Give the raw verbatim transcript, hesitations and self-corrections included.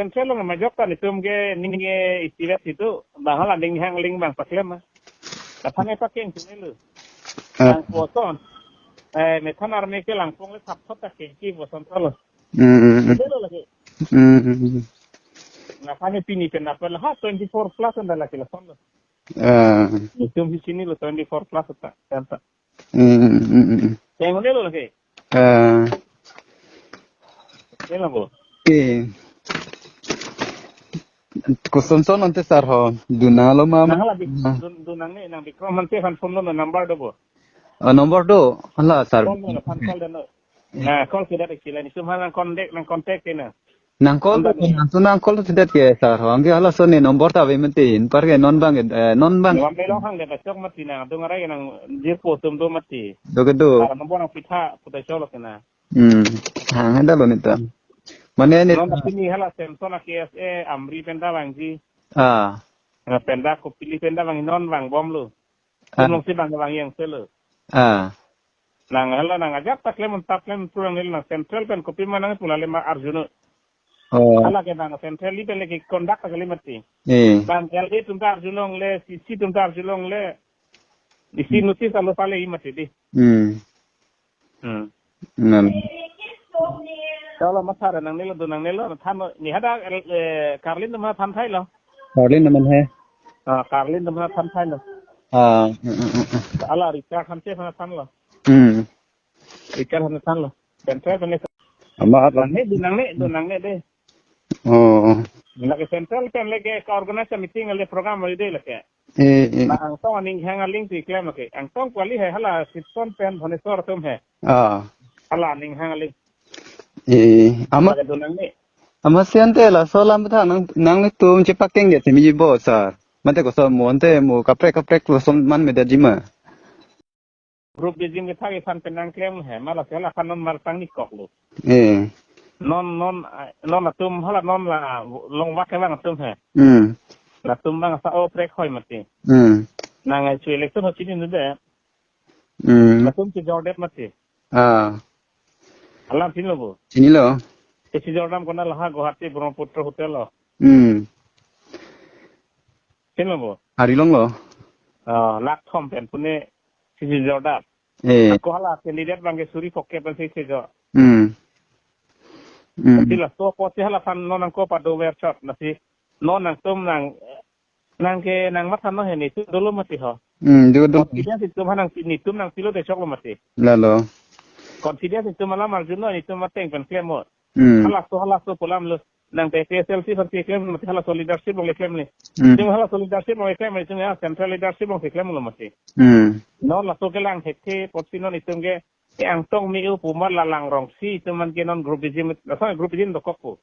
Central lo majok ta netum ke ning ke isi vet situ bang hala ding hang ling bang paklem ma. Lathang e pakeng sini lo. Ah. Bang puson. Eh, methan arme ke langpong le thap thot ta ke ki puson solo. Hmm, hmm, hmm. Sini lo lagi. Hmm, hmm, hmm. Lathang e pini pen apel ha twenty-four plus anda lagi lason lo. Ah. Netum sini lo twenty-four plus ta. Kan ta. Hmm, hmm, hmm, hmm. Yang mana lo lagi? Ah. Ini lo bo. Eh. Koson son ante sir ho. Dun nanglo ma. Nang hala bi, ah, dun, dun nangne, nang Bikram ante han phone lo number do bo. Ah, number do. Hala sir. Phone lo, phone call dan lo. Eh. Nah, call ke dak sila netum ha nang contact, nang contact ke na. Nang call, nang call, nang call sedet ke sir. Anke hala son ne number ta ave mati. Anpar ke non bang, eh, non bang. Nuam belong hang de besok mati na. Dung arai nang jirpo atum do mati. Do ke do. Sir number nang pitha putai cholo ke na. Hmm. Hang ada lo neta. Mane ne. Non ta pini hala Samson a K S A Amri pen ta vangji. Ah. Na pen ta Kopili pen ta vang non vangbom lo. Ah. Tum longsi bang vang yang selo. Ah. Nang hala nang ajak ta klem ta klem pulang nang central pen kopi ma nang pulale ma arjuno. Oh. Hala ke nang central li pen le ke conduct ta kali mati. Eh. Bang L A atum ta arjulongle, C C atum ta arjulongle. Isi notice alo pale i mati di. Hmm. Hmm. Nan. Kalau masara nangne lo, dun nangne lo, than lo, ni hada, eh, Karlin nama than thai lo. Karlin nama he. Ah, Karlin nama than thai lo. Ah, mm, mm, mm, mm. Hala Richard Hanse nama than lo. Hmm. Richard Hanse than lo. Central pen le. Ama at lo. Nangne, dun nangne, dun nangne de. Oh. Lake central pen lake ka organize meeting le program le de lake. Eh, eh. Na Angtong aning hang aling ti klem lake. Angtong kali he hala Sitson pen Bhubaneswar atum he. Ah. Hala aning hang aling. Eh, ama. Lake dun nangne. Ama si ante laso alam ta nang, nanglitum chepakeng ya timi bo sir. Mate koson mo ante mo kaprek kaprek koson man me da jima. Group bijim ke thak iphan pen nang klem he, ma lake hala kan non mar tang ni kok lo. Eh. Non, non, ah, non atum hala non la long vak ke bang atum he. Hmm. Latum bang sa o prek hoi mati. Hmm. Nang ai chu election ho chini nu de. Hmm. Latum si jordet mati. Ah. Alam chini lo bo. Chini lo. Ke si jordam kona laha Guwahati Brahmaputra Hotel lo. Hmm. Chini lo bo. Ari long lo. Ah, lak thom pen pune si si jordam. Eh. Ako hala candidate bang ke suri poke pen si si jo. Hmm. Hmm. Tapi laso apot si hala than non nang ko pado ver shot nasi non nangtum nang nang ke nang matha no he netum dolo mati ho. Hmm, do do. Confidence itum ha nang netum nang pilo de chok lo mati. Lalo. Confidence itum alam arjuno netum mateng pen klem mo. Hmm. Halaso halaso pu alam lo. Nang T P S L C aphan si klem mati halaso leadership along le klem le. Hmm. Itum halaso leadership along le klem itum ya central leadership along si klem lo mati. Hmm. Non laso kelang hethe apot si non itum ke, ke Angtong me u pu ma la Langrongsi itum man ke non group bijim, laso group bijim dokok pu.